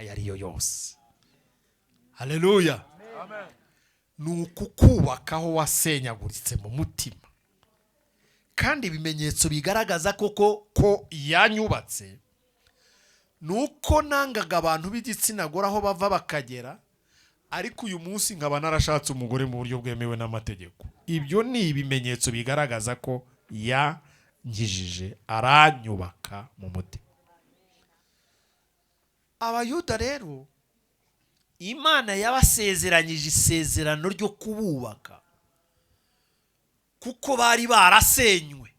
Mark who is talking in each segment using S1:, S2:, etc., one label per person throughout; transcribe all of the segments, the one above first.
S1: ayo ari yo yose. Haleluya. Ni ukukubaka aho wasenyaguritse mu mutima. Kandi ibimenyetso bigaragaza koko ko yanyubatse ni uko nangaga abantu b'igitsina gore aho bava bakagera, ariko uyu munsi nkaba narashatse umugore mu buryo bwemewe n'amategeko. Ibyo ni ibimenyetso bigaragaza ko yankijije, aranyubaka mu mutima. Abayuda rero, Imana yabasezeranyije isezerano ryo kububaka kuko bari barasenywe,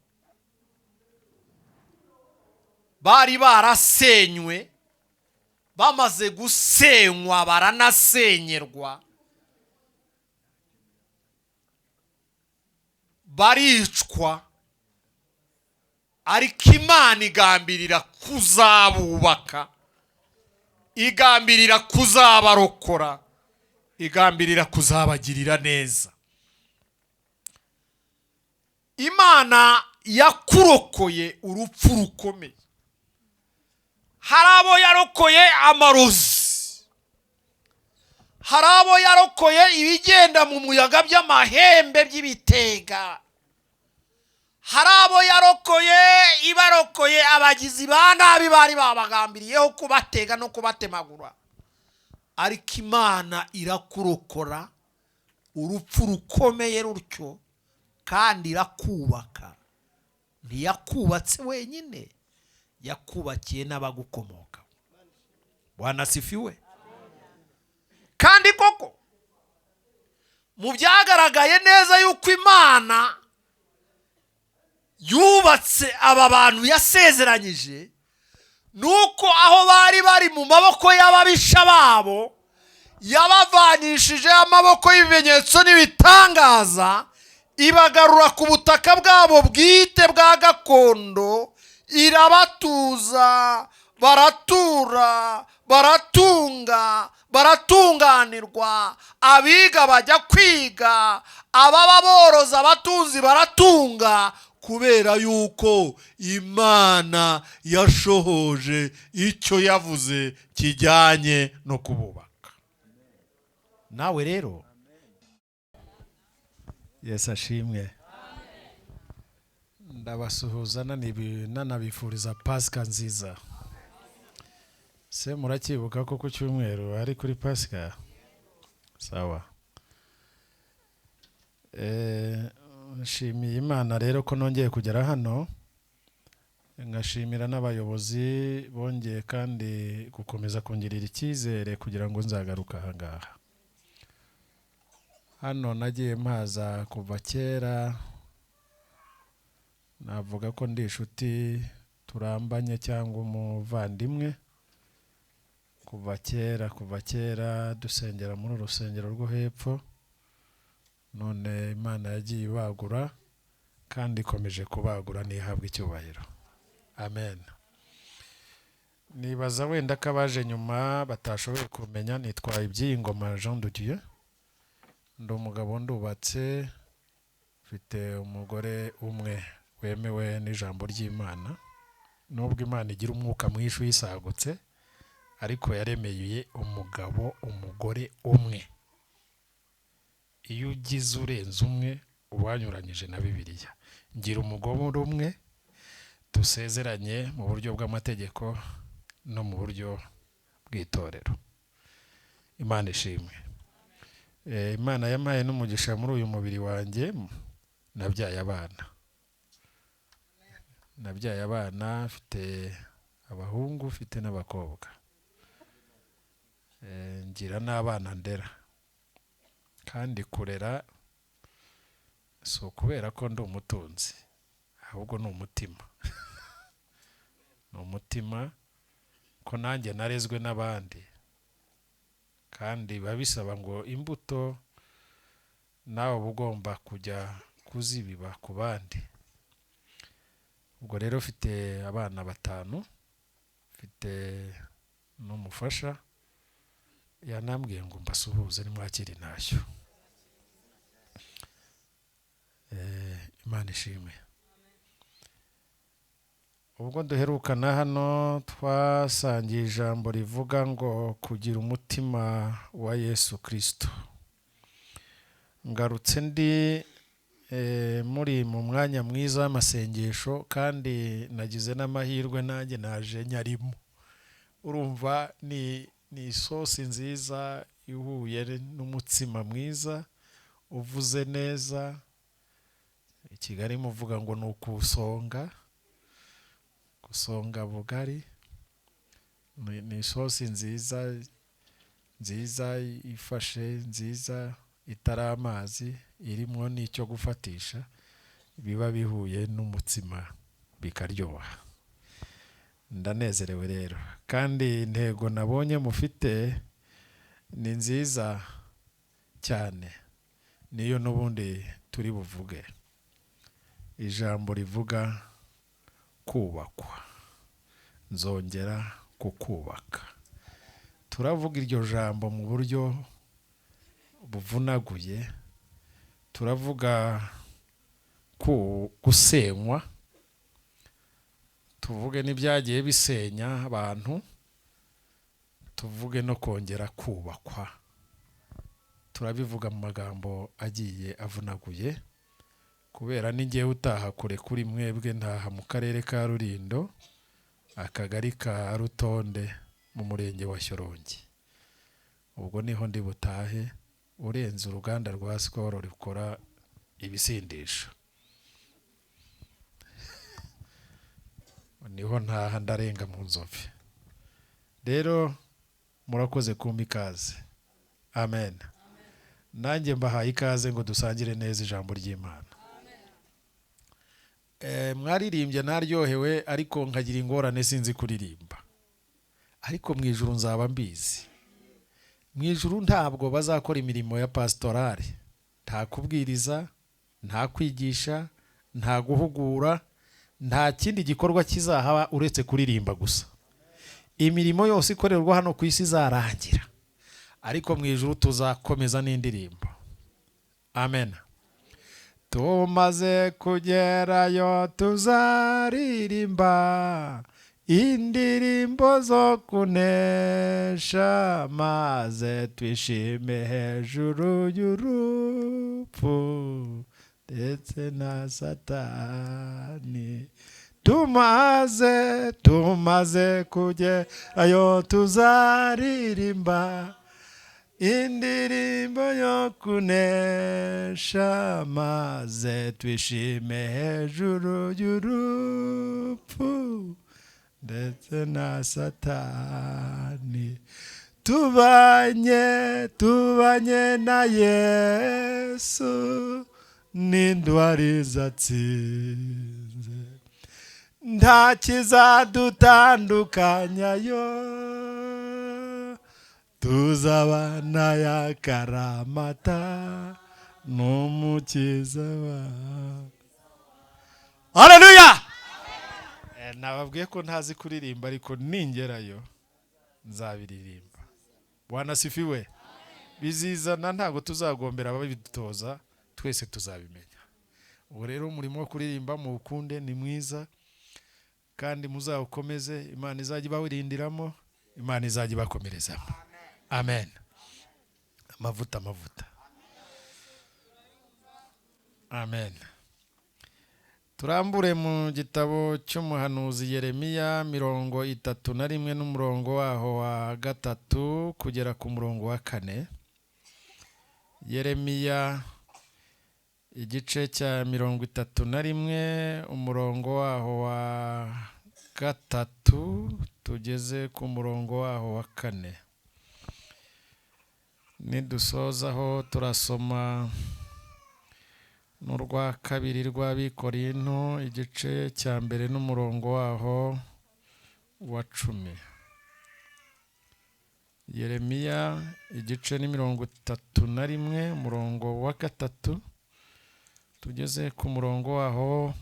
S1: bari barasenywe, bamaze gusenywa baranasenyerwa, baricwa, ariko Imana igambirira kuzabubaka, igambirira kuzabarokora, igambirira kuzabagirira neza. Imana yakurokoye urupfu rukomeye. Hari abo yarokoye amarozi, hari abo yarokoye ibigenda mu muyaga by'amahembe by'ibitega, hari abo yarokoye ibarokoye abagizi ba nabi bari babagambiriyeho kubatega no kubatemagura, ariko Imana irakurokora urupfu rukomeye rutyo, kandi irakubaka. Ntiyakubatse wenyine, yakubakiye n'abagukomoka. Bwana asifiwe. Kandi koko mu byagaragaye neza yuko Imana yubatse aba bantu yasezeranyije, nuko aho bari bari mu maboko y'ababisha babo yabavanishije amaboko y'ibimenyetso n'ibitangaza, ibagarura ku butaka bwabo bwite bwa gakondo, irabatuza, baratura, baratunga, baratunganirwa, abiga bajya kwiga, ababa boroza abatunzi baratunga, kubera yuko Imana yashohoje icyo yavuze kijyanye no kububaka. Nawe rero, Yesu ashimwe. Ndabasuhuza nanabifuriza Pasika nziza. Se muracyibuka ko ku cyumweru ari kuri Pasika? Sawa. Nshimiye Imana rero ko nongeye kugera hano, ngashimira n'abayobozi bongeye kandi gukomeza kungirira icyizere kugira ngo nzagaruke aha ngaha. Hano nagiye mpaza kuva kera, navuga ko ndi inshuti turambanye cyangwa umuvandimwe kuva kera, kuva kera dusengera muri uru rusengero rwo hepfo. None Imana yagiye ibagura kandi ikomeje kubagura, ntihabwe icyubahiro. Amen. Nibaza wenda ko abaje nyuma batashoboye kumenya, nitwa Ibyiyingoma Jean de Dieu, ndi umugabo, ndubatse, mfite umugore umwe wemewe n'ijambo ry'Imana. Nubwo Imana igira umwuka mwinshi uyisagutse, ariko yaremeye umugabo umugore umwe. Iyo ugize urenze umwe uba wanyuranyije na Bibiliya. Ngira umugore umwe dusezeranye mu buryo bw'amategeko no mu buryo bw'itorero. Imana ishimwe. Imana yampaye n'umugisha muri uyu mubiri wanjye, nabyaye abana. Nabyaye abana, mfite abahungu, mfite n'abakobwa. Ngira n'abana ndera. Kandi kurera si ukubera ko ndi umutunzi, ahubwo ni umutima. Ni umutima ko nanjye narezwe n'abandi, kandi biba bisaba ngo imbuto nawe uba ugomba kujya kuzibiba ku bandi. Ubwo rero mfite abana 5, mfite n'umufasha, yanambwiye ngo mbasuhuze nimwakire intashyo. Imana ishimwe. Ubwo duherukana hano twasangiye ijambo rivuga ngo kugira umutima wa Yesu Kristo. Ngarutse ndi muri mu mwanya mwiza w'amasengesho, kandi nagize n'amahirwe nanjye naje nyarimo. Urumva ni isosi nziza ihuye n'umutsima mwiza uvuze neza. I Kigali muvuga ngo ni ukusonga, gusonga bugari. Ni isosi nziza nziza ifashe nziza itari amazi, irimo n'icyo gufatisha, biba bihuye n'umutsima bikaryoha. Ndanezerewe rero, kandi intego nabonye mufite ni nziza cyane, niyo n'ubundi turi buvuge. Ijambo rivuga kubakwa, nzongera kukubaka. Turavuga iryo jambo mu buryo buvunaguye, turavuga gusenywa, tuvuge n'ibyagiye bisenya abantu, tuvuge no kongera kubakwa. Turabivuga mu magambo agiye avunaguye, kubera ni njyewe utaha kure kuri mwebwe, ntaha mu karere ka Rulindo, akagari ka Rutonde, mu murenge wa Shyorongi. Ubwo niho ndi butahe, urenze uruganda rwa Skol rukora ibisindisha, niho ntaha, ndarenga mu Nzove. Rero murakoze kumpa ikaze, amen. Nanjye mbahaye ikaze ngo dusangire neza ijambo ry'Imana. Mwaririmbye naryohewe, ariko nkagira ingorane sinzi kuririmba, ariko mu ijuru nzaba mbizi. Mu ijuru ntabwo bazakora imirimo ya pastorale, nta kubwiriza, nta kwigisha, nta guhugura, nta kindi gikorwa kizahaba uretse kuririmba gusa. Imirimo yose ikorerwa hano ku isi izarangira, ariko mu ijuru tuzakomeza n'indirimbo. Amen. Tumaze kugerayo tuzaririmba indirimbo zo kunesha, maze twishime hejuru y'urupfu ndetse na Satani. Tumaze kugerayo tuzaririmba indirimbo yo kunesha, maze twishime hejuru y'urupfu ndetse na Satani. Tubanye na Yesu n'indwara zatsinze, nta kizadutandukanyayo, tuzabana ya karamata n'Umukiza wawe. Haleluya! Nababwiye ko ntazi kuririmba, ariko ningerayo nzabiririmba. Bwana asifiwe. Bizizana, ntabwo tuzagombera ababidutoza, twese tuzabimenya. Ubu rero umurimo wo kuririmba muwukunde, ni mwiza, kandi muzawukomeze. Imana izajya ibawurindiramo, Imana izajya ibakomerezamo. Amen. Amavuta, amavuta. Amen. Turambure mu gitabo cy'umuhanuzi Yeremiya 31 n'umurongo waho wa 3 kugera ku murongo wa 4. Yeremiya igice cya 31 umurongo waho wa 3 tugeze ku murongo waho wa 4. Nidusozaho turasoma n'urwa 2 rw'Abikorinto igice cya 1 n'umurongo waho wa 10. Yeremiya igice ni 31 umurongo wa 3 tugeze ku murongo waho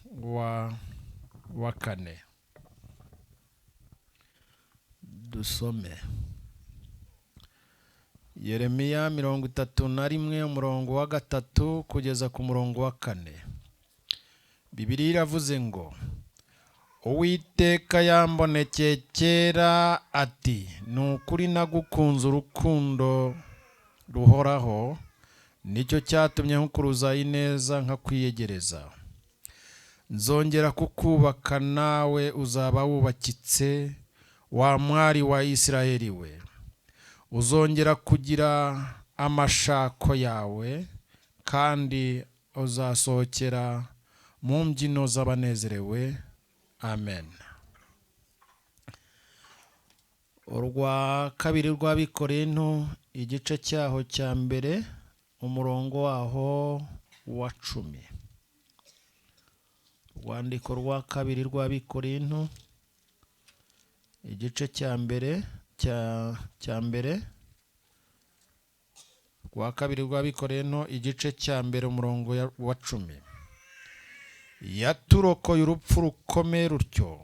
S1: wa 4. Dusome Yeremiya 31 umurongo wa 3 kugeza ku murongo wa 4. Bibiliya iravuze ngo Uwiteka yambonekeye kera ati: "Ni ukuri nagukunze urukundo ruhoraho, nicyo cyatumye nkukuruza ineza nkakwiyegereza. Nzongera kukubaka, nawe uzaba wubakitse, wa mwari wa Isirayeli we. Uzongera kugira amashako yawe, kandi uzasohokera mu mbyino z'abanezerewe." Amen. Urwa kabiri rw'Abikorinto, igice cyaho cya mbere, umurongo waho wa 10. Urwandiko rwa kabiri rw'Abikorinto, igice cya mbere cya mbere, rwa kabiri rw'Abikorinto, igice cya mbere, umurongo wa 10. Yaturokoye urupfu rukomeye rutyo,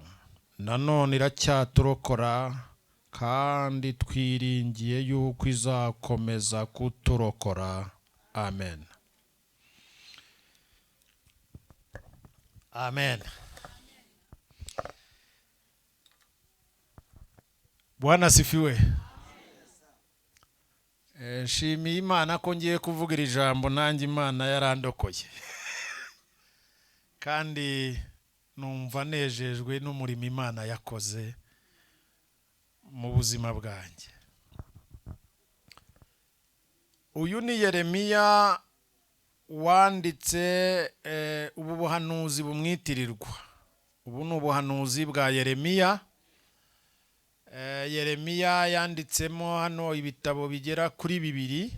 S1: nanone iracyaturokora, kandi twiringiye yuko izakomeza kuturokora. Amen, amen. Bwana asifiwe. Nshimiye Imana ko ngiye kuvuga iri jambo, nanjye Imana yarandokoye, kandi numva nejejwe n'umurimo Imana yakoze mu buzima bwanjye. Uyu ni Yeremiya wanditse ubu buhanuzi bumwitirirwa. Ubu ni ubuhanuzi bwa Yeremiya. Yeremiya yanditsemo hano ibitabo bigera kuri bibiri.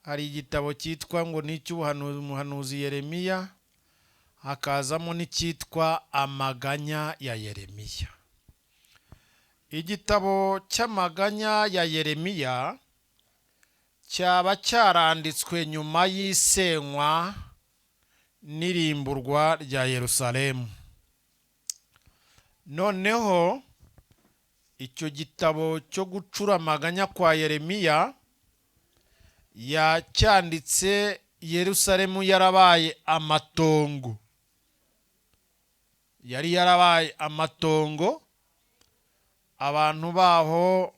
S1: Hari igitabo cyitwa ngo ni icy'umuhanuzi Yeremiya, hakazamo n'icyitwa Amaganya ya Yeremiya. Igitabo cy'Amaganya ya Yeremiya cyaba cyaranditswe nyuma y'isenywa n'irimburwa rya Yerusalemu. Noneho icyo gitabo cyo gucura amaganya kwa Yeremiya yacyanditse Yerusalemu yarabaye amatongo, yari yarabaye amatongo, abantu baho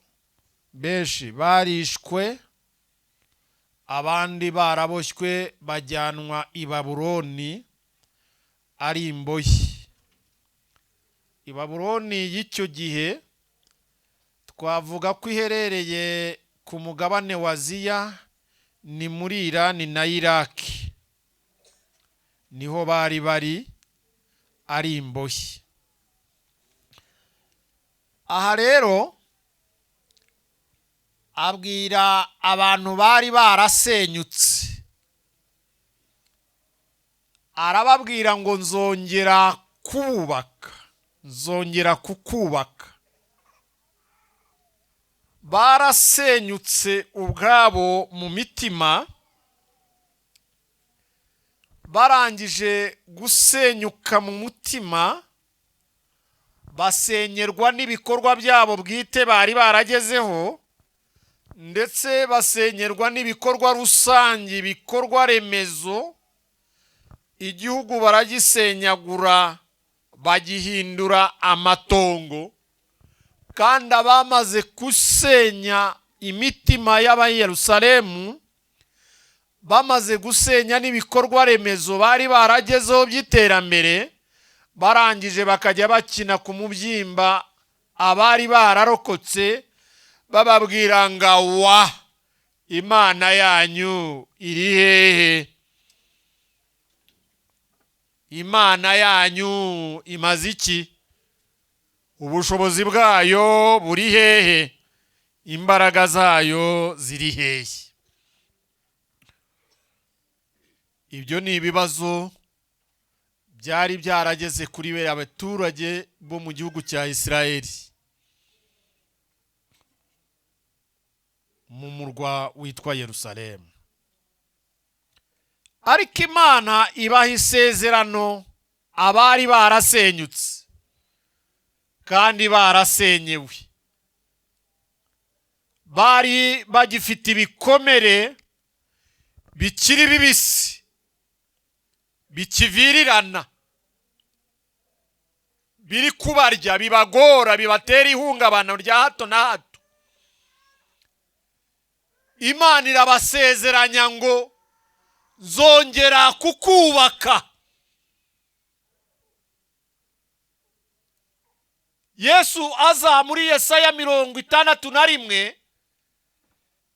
S1: benshi barishwe, abandi baraboshywe bajyanwa i Babuloni ari imbohe. I Babuloni y'icyo gihe twavuga ko iherereye ku mugabane wa Aziya, ni muri Irani na Iraki, niho bari bari ari imbohe. Aha rero abwira abantu bari barasenyutse, arababwira ngo nzongera kububaka, nzongera kukubaka. Barasenyutse ubwabo mu mitima, barangije gusenyuka mu mutima, basenyerwa n'ibikorwa byabo bwite bari baragezeho, ndetse basenyerwa n'ibikorwa rusange, ibikorwa remezo. Igihugu baragisenyagura, bagihindura amatongo. Kandi abamaze gusenya imitima y'Abayerusalemu, bamaze gusenya n'ibikorwa remezo bari baragezeho by'iterambere, barangije bakajya bakina ku mubyimba abari bararokotse, bababwira ngo: "Wa Imana yanyu iri hehe? Imana yanyu imaze iki? Ubushobozi bwayo buri hehe? Imbaraga zayo ziri hehe?" Ibyo ni ibibazo byari byarageze kuri be abaturage bo mu gihugu cya Isirayeli, mu murwa witwa Yerusalemu. Ariko Imana ibaha isezerano abari barasenyutse kandi barasenyewe, bari bagifite ibikomere bikiri bibisi, bikivirirana,
S2: Biri kubarya, bibagora, bibatera ihungabana rya hato na hato. Imana irabasezeranya ngo nzongera kukubaka. Yesu aza muri Yesaya 61,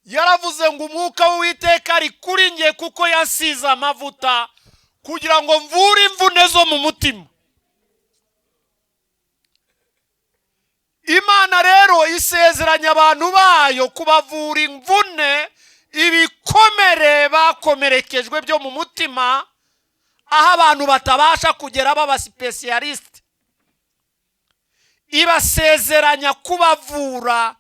S2: yaravuze ngo umwuka w'Uwiteka ari kuri njye kuko yasize amavuta kugira ngo mvure imvune zo mu mutima. Imana rero isezeranya abantu bayo kubavura imvune, ibikomere bakomerekejwe byo mu mutima, aho abantu batabasha kugera baba spécialistes. Ibasezeranya kubavura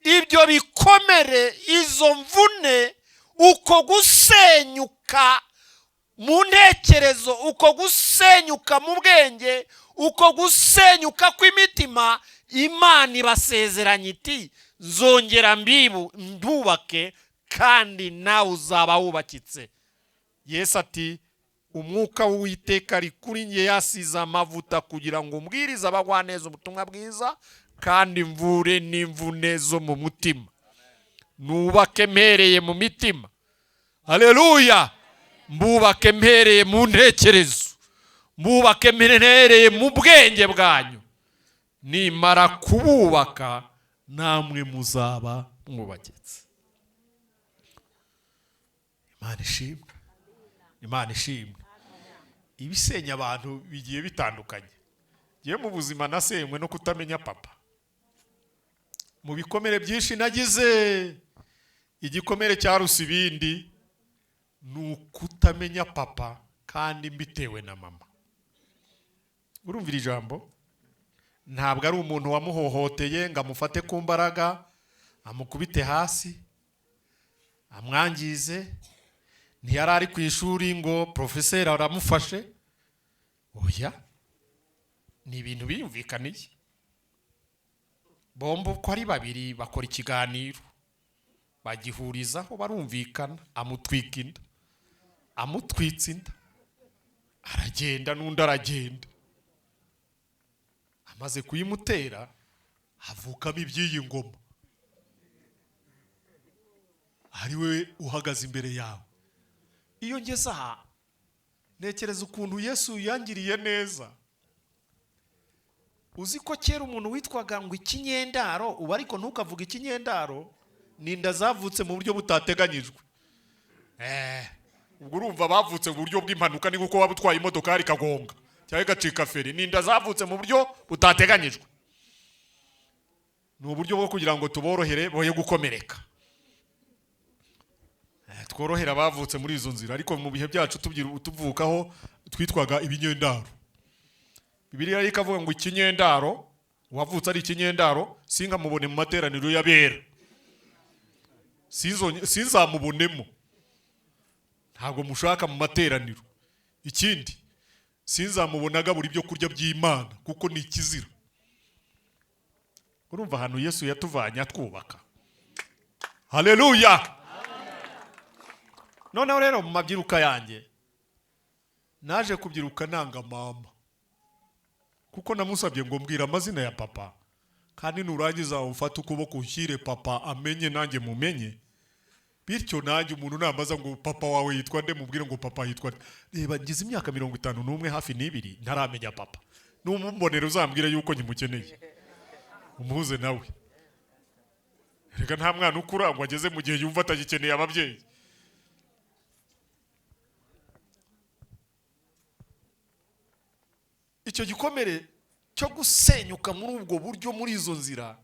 S2: ibyo bikomere, izo mvune, uko gusenyuka mu ntekerezo, uko gusenyuka mu bwenge, uko gusenyuka kw'imitima. Imana ibasezeranya iti nzongera mbibu mbubake kandi nawe uzaba wubakitse. Yesu ati umwuka w'Uwiteka ari kuri njye, yasize amavuta kugira ngo mbwirize abagwaneza ubutumwa bwiza kandi mvure n'imvune zo mu mutima, nubake mpereye mu mitima. Haleluya! Mbubake mpereye mu ntekerezo, mbubake mpereye mu bwenge bwanyu. Nimara kububaka namwe muzaba mwubakitse. Imana ishimwe, Imana ishimwe. Ibisenya abantu bigiye bitandukanye. Ngewe mu buzima nasenywe no kutamenya papa. Mu bikomere byinshi nagize, igikomere cyaruse ibindi ni ukutamenya papa kandi mbitewe na mama. Urumvira ijambo, ntabwo ari umuntu wamuhohoteye ngo amufate ku mbaraga, amukubite hasi, amwangize. Ntiyari ari ku ishuri ngo porofeseri aramufashe. Oya, ni ibintu biyumvikaniye bombi uko ari babiri, bakora ikiganiro bagihurizaho, barumvikana, amutwika inda. Amutwitse inda aragenda, n'undi aragenda. Amaze kuyimutera havukamo iby'iyi ngoma ari we uhagaze imbere yawe. Iyo ngeze aha ntekereza ukuntu Yesu yangiriye neza. Uzi ko kera umuntu witwaga ngo ikinyendaro, ubu ariko ntukavuge ikinyendaro, ni inda zavutse mu buryo butateganyijwe. Ubwo urumva bavutse mu buryo bw'impanuka, ni nk'uko waba utwaye imodokari ikagonga cyangwa igacika feri. Ni inda zavutse mu buryo butateganyijwe, ni uburyo bwo kugira ngo tuborohere boye gukomereka. Tworohere abavutse muri izo nzira. Ariko mu bihe byacu tuvukaho twitwaga ibinyendaro. Bibiliya ikavuga ngo ikinyendaro, uwavutse ari ikinyendaro sinkamubone mu materaniro y'abera, sinzamubonemo, ntabwo mushaka mu materaniro. Ikindi, sinzamubona agabura ibyo kurya by'Imana kuko ni ikizira. Urumva ahantu Yesu yatuvanye atwubaka. Haleluya! Noneho rero mu mabyiruka yanjye naje kubyiruka nanga mama, kuko namusabye ngo mbwira amazina ya papa, kandi nurangiza ufate ukuboko ushyire papa amenye nanjye mumenye. Bityo nanjye umuntu nambaza ngo papa wawe yitwa nde, mubwire ngo papa yitwa nde. Reba, ngize imyaka 51 hafi n'ibiri ntaramenya papa. Numumbonera uzambwire yuko nkimukeneye, umuhuze nawe. Reka, nta mwana ukura ngo ageze mu gihe yumva atagikeneye ababyeyi. Icyo gikomere cyo gusenyuka muri ubwo buryo, muri izo nzira,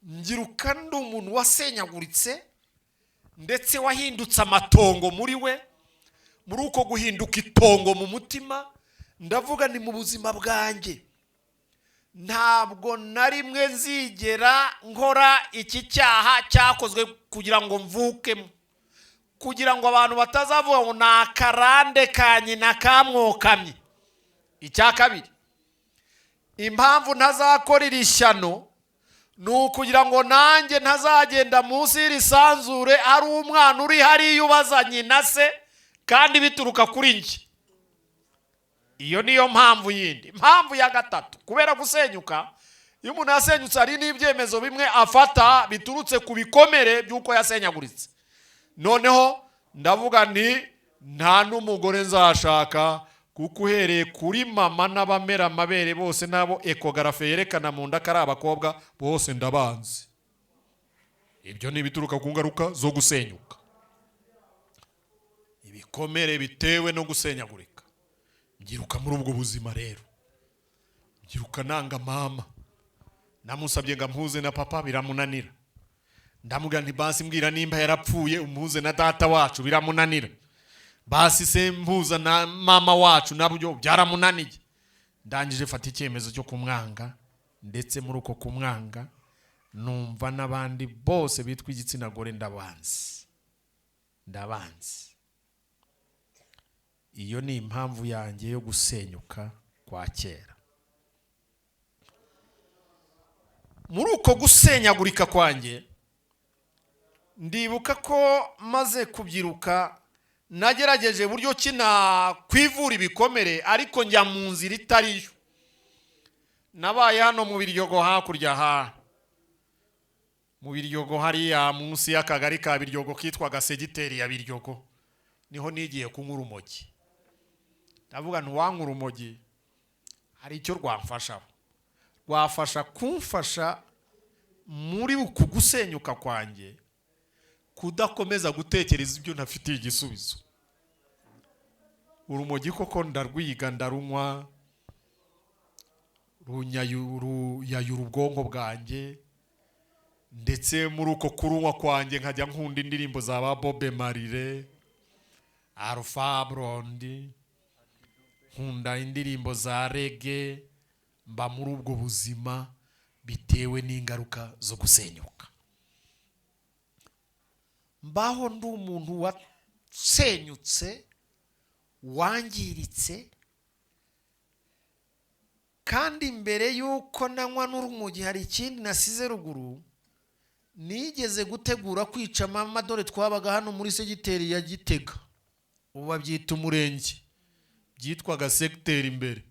S2: ngiruka ndi umuntu wasenyaguritse ndetse wahindutse amatongo muri we. Muri uko guhinduka itongo mu mutima, ndavuga ni mu buzima bwanjye ntabwo na rimwe nzigera nkora iki cyaha cyakozwe kugira ngo mvukemo, kugira ngo abantu batazavuga ngo ni akarande ka nyina kamwokamye. Icya kabiri, impamvu ntazakora iri shyano ni ukugira ngo nanjye ntazagenda munsi y'iri sanzure ari umwana uri hariya ubaza nyina se kandi bituruka kuri njye. Iyo niyo mpamvu yindi. Impamvu ya gatatu, kubera gusenyuka, iyo umuntu yasenyutse hari n'ibyemezo bimwe afata biturutse ku bikomere by'uko yasenyaguritse. Noneho ndavuga nti: "Nta n'umugore nzashaka, kuko uhereye kuri mama n'abamera amabere bose, n'abo échographie yerekana mu nda ko ari abakobwa, bose ndabanzi." Ibyo ni ibituruka ku ngaruka zo gusenyuka, ibikomere bitewe no gusenyagurika. Mbyiruka muri ubwo buzima rero, mbyiruka nanga mama. Namusabye ngo ampuze na papa, biramunanira. Ndamubwira nti: "Basi mbwira nimba yarapfuye, umpuze na data wacu." Biramunanira. Basi se mpuza na mama wacu, nabyo byaramunaniye. Ndangije fata icyemezo cyo kumwanga, ndetse muri uko kumwanga numva n'abandi bose bitwa igitsina gore ndabanzi, ndabanzi. Iyo ni impamvu yanjye yo gusenyuka kwa kera. Muri uko gusenyagurika kwanjye, ndibuka ko maze kubyiruka nagerageje buryo ki nakwivura ibikomere, ariko njya mu nzira itariyo. Nabaye hano mu Biryogo, hakurya ha mu Biryogo, hariya munsi y'akagari ka Biryogo kitwaga segiteri ya Biryogo, niho nigiye kunywa urumogi. Ndavuga ntiwanywa urumogi, hari icyo rwamfashaho, rwafasha kumfasha muri uku gusenyuka kwanjye kudakomeza gutekereza ibyo ntafitiye igisubizo. Urumogi koko ndarwiga, ndarunywa, ruyayura ubwonko bwanjye. Ndetse muri uko kurunywa kwanjye nkajya nkunda indirimbo za ba Bob Marley, Alpha Blondy, nkunda indirimbo za reggae. Mba muri ubwo buzima bitewe n'ingaruka zo gusenyuka. Mbaho ndi umuntu wasenyutse, wangiritse. Kandi mbere y'uko nanywa n'urumogi, hari ikindi nasize ruguru: nigeze gutegura kwica mama. Dore twabaga hano muri segiteri ya Gitega, ubu babyita umurenge, byitwaga segiteri imbere,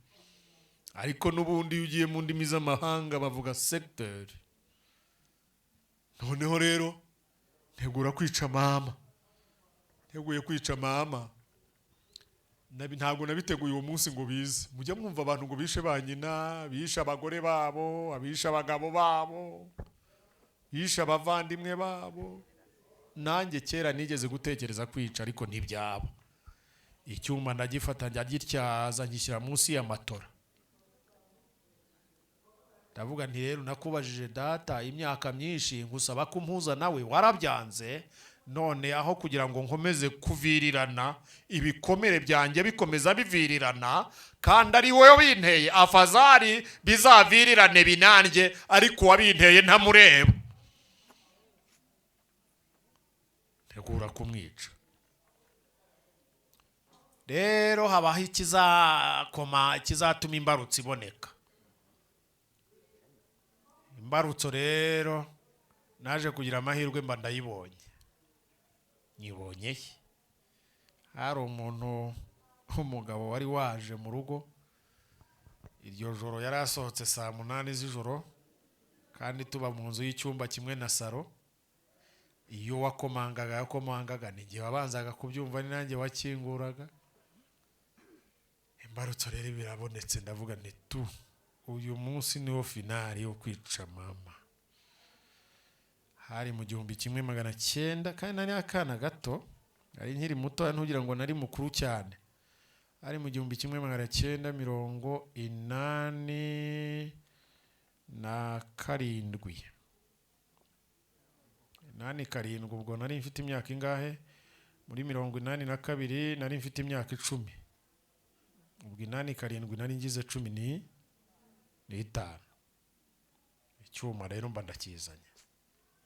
S2: ariko n'ubundi iyo ugiye mu ndimi z'amahanga bavuga segiteri. Noneho rero ntegura kwica mama. Nteguye kwica mama, ntabwo nabiteguye uwo munsi ngo bize. Mujya mwumva abantu ngo bishe ba nyina, bishe abagore babo, abishe abagabo babo, bishe abavandimwe babo. Nanjye kera nigeze gutekereza kwica, ariko ntibyaba. Icyuma ndagifata, njya gityaza, ngishyira munsi ya matora. Ndavuga nti: "Rero nakubajije data imyaka myinshi, nkusaba ko umpuza nawe, warabyanze. None aho kugira ngo nkomeze kuvirirana, ibikomere byanjye bikomeza bivirirana kandi ari wowe wabinteye, afazari bizavirirane binanjye, ariko uwabinteye ntamureba." Ntegura kumwica. Rero habaho ikizakoma, ikizatuma imbarutso iboneka. Imbarutso rero naje kugira amahirwe mba ndayibonye. Nyibonye he? Hari umuntu w'umugabo wari waje mu rugo iryo joro. Yari asohotse saa 8 z'ijoro, kandi tuba mu nzu y'icyumba kimwe na saro. Iyo wakomangaga, yakomangaga ni igihe wabanzaga kubyumva, ni nanjye wakinguraga. Imbarutso rero birabonetse. Ndavuga nti: "Tu, uyu munsi niwo finale yo kwica mama." Hari mu 1900, kandi nari akana gato, nari nkiri muto, ntugira ngo nari mukuru cyane. Hari mu 1987, 87. Ubwo nari mfite imyaka ingahe? Muri 82 nari mfite imyaka 10. Ubwo 87 nari ngize 15. Icyuma rero mba ndakizanye,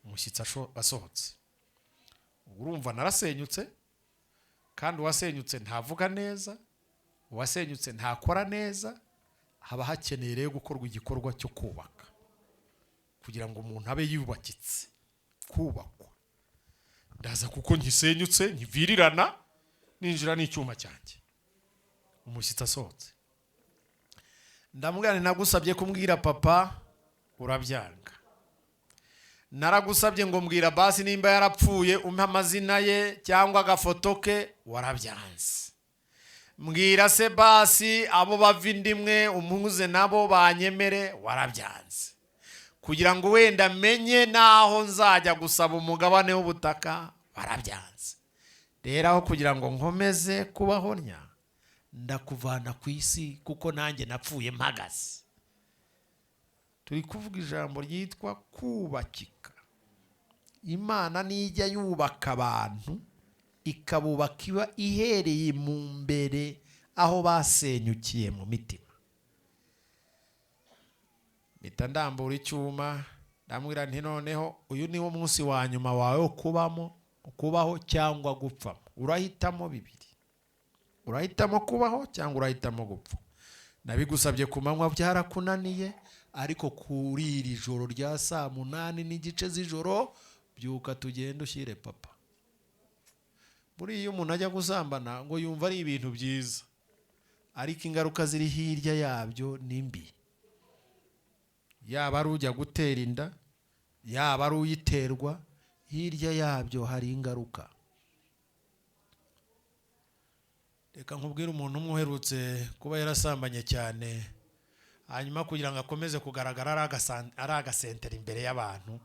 S2: umushyitsi asohotse. Ubwo urumva narasenyutse, kandi uwasenyutse ntavuga neza, uwasenyutse ntakora neza. Haba hakeneye rero gukorwa igikorwa cyo kubaka kugira ngo umuntu abe yubakitse, kubakwa. Ndaza kuko nkisenyutse, nkivirirana, ninjira n'icyuma cyanjye, umushyitsi asohotse. Ndamubwira nti: "Nagusabye kumbwira papa, urabyanga. Naragusabye ngo mbwira basi nimba yarapfuye, umpe amazina ye cyangwa agafoto ke, warabyanze. Mbwira se basi abo bava indimwe, umpuze nabo banyemere, warabyanze. Kugira ngo wenda menye n'aho nzajya gusaba umugabane w'ubutaka, warabyanze. Rero aho kugira ngo nkomeze kubaho ntya, ndakuvana ku isi, kuko nanjye napfuye mpagaze." Turi kuvuga ijambo ryitwa kubakika. Imana nijya yubaka abantu, ikabubaka iba ihereye mu mbere, aho basenyukiye mu mitima. Mpita ndambura icyuma, ndamubwira nti: "Noneho uyu ni wo munsi wa nyuma wawe wo kubamo, kubaho cyangwa gupfamo. Urahitamo bibiri: urahitamo kubaho cyangwa urahitamo gupfa. Nabigusabye ku manywa, byarakunaniye, ariko kuri iri joro rya saa 8:30 z'ijoro, byuka tugende ushyire papa." Buriya iyo umuntu ajya gusambana ngo yumva ari ibintu byiza, ariko ingaruka ziri hirya yabyo ni mbi. Yaba ari ujya gutera inda, yaba ari uyiterwa, hirya yabyo hari ingaruka. Reka nkubwire umuntu umwe uherutse kuba yarasambanye cyane, hanyuma kugira ngo akomeze kugaragara ari agasentera imbere y'abantu,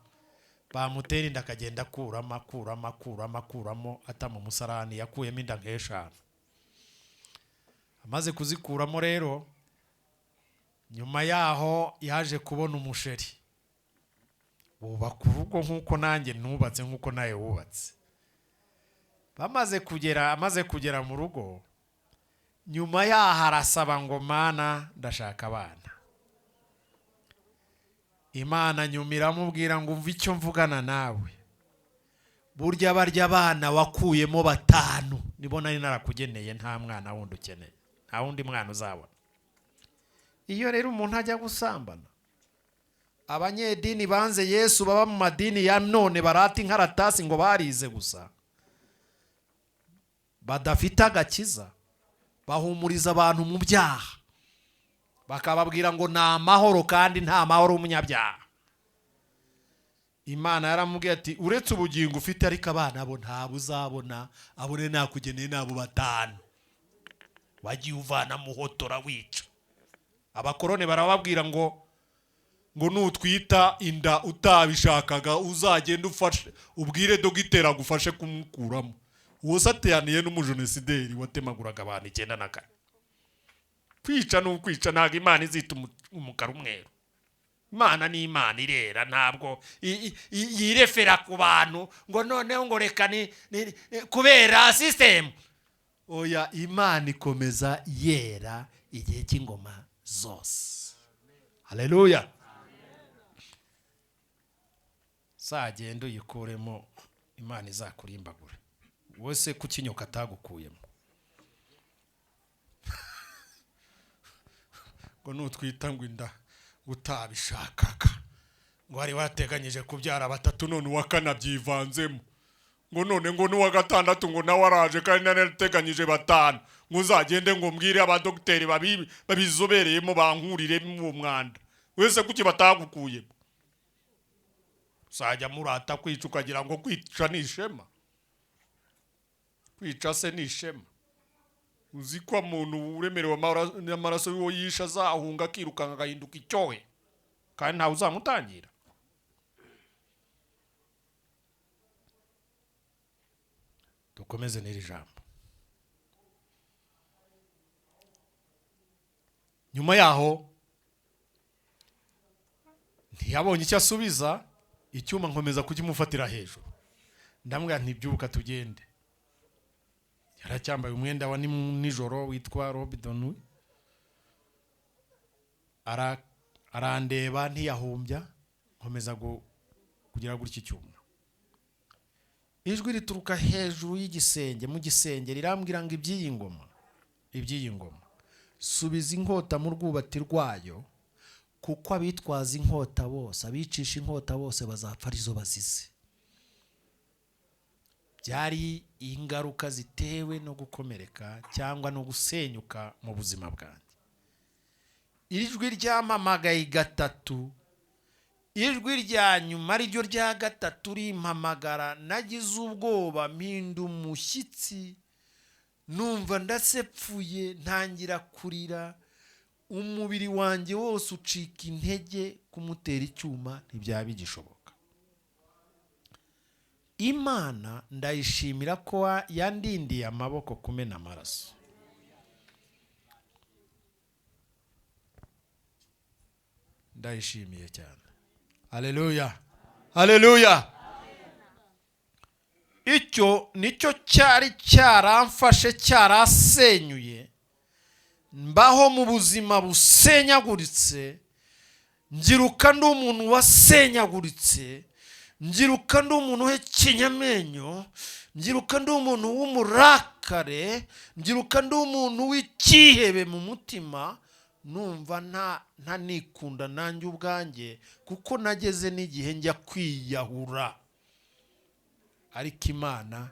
S2: bamutera inda akagenda akuramo, akuramo, akuramo, akuramo, ata mu musarani. Yakuyemo inda nk'eshanu. Amaze kuzikuramo rero, nyuma yaho yaje kubona umusheri, bubaka urugo nk'uko nanjye nubatse, nk'uko nawe wubatse. Bamaze kugera, amaze kugera mu rugo, nyuma yaho arasaba ngo: "Mana, ndashaka abana." Imana nyuma iramubwira ngo: "Umve icyo mvugana nawe. Burya barya abana wakuyemo batanu nibo nari narakugeneye. Nta mwana wundi ukeneye, nta wundi mwana uzabona." Iyo rero umuntu ajya gusambana, abanyedini banze Yesu baba mu madini ya none, barata inkaratasi ngo barize gusa, badafite agakiza, bahumuriza abantu mu byaha, bakababwira ngo ni amahoro, kandi nta mahoro y'umunyabyaha. Imana yaramubwiye ati: "Uretse ubugingo ufite, ariko abana bo ntabwo uzabona. Abone nakugeneye n'abo batanu wagiye uvana muhotora wica." Abakorone barababwira ngo nutwita inda utabishakaga, uzagenda ufashe, ubwire dogiteri agufashe kumukuramo. Uwo sataniye n'umujenosideri watemaguraga abantu 94. Kwica ni ukwica, ntabwo Imana izita umukara umweru. Imana ni Imana, irera, ntabwo yirefera ku bantu ngo noneho ngo reka ni kubera sisitemu. Oya, Imana ikomeza yera igihe cy'ingoma zose. Haleluya! Zagenda uyikuremo, Imana izakurimbagura wowe se kuki nyoka atagukuyemo? Ngo nutwita ngo inda utabishakaga, ngo wari warateganyije kubyara batatu, none uwa kane abyivanzemo, ngo none ngo n'uwa gatandatu ngo nawe araje, kandi narateganyije batanu, ngo uzagende ngo mbwire abadogiteri babizobereyemo bankuriremo uwo mwanda. Wese kuki batagukuyemo? Uzajya murata kwica, ukagira ngo kwica ni ishema. Kwica se ni ishema? Uzi ko umuntu uremerewe n'amaraso y'uwo yishe azahunga, akirukanka, agahinduka icyohe, kandi ntawe uzamutangira? Dukomeze n'iri jambo. Nyuma yaho ntiyabonye icyo asubiza. Icyuma nkomeza kukimufatira hejuru, ndamubwira nti: "Byuka tugende." Yaracyambaye umwenda wa nijoro witwa robe de nuit. Arandeba ntiyahumbya, nkomeza kugira gutya icyuma. Ijwi rituruka hejuru y'igisenge, mu gisenge, rirambwira ngo: "Iby'iyi ngoma, iby'iyi ngoma, subiza inkota mu rwubati rwayo, kuko abitwaza inkota bose, abicisha inkota bose, bazapfa arizo bazize." Byari ingaruka zitewe no gukomereka cyangwa no gusenyuka mu buzima bwanjye. Ijwi ryampamagaye gatatu, ijwi rya nyuma ariryo rya gatatu rimpamagara, nagize ubwoba, mpinda umushyitsi, numva ndasepfuye, ntangira kurira, umubiri wanjye wose ucika intege. Kumutera icyuma ntibyaba bigishoboka. Imana ndayishimira ko yandindiye amaboko kumena amaraso. Ndayishimiye cyane. Haleluya, haleluya. Icyo nicyo cyari cyaramfashe, cyarasenyuye, mbaho mu buzima busenyaguritse, ngiruka ndi umuntu wasenyaguritse, ngiruka ndi umuntu uhekenya amenyo, ngiruka ndi umuntu w'umurakare, ngiruka ndi umuntu w'icyihebe mu mutima, numva ntanikunda nanjye ubwanjye, kuko nageze n'igihe njya kwiyahura. Ariko Imana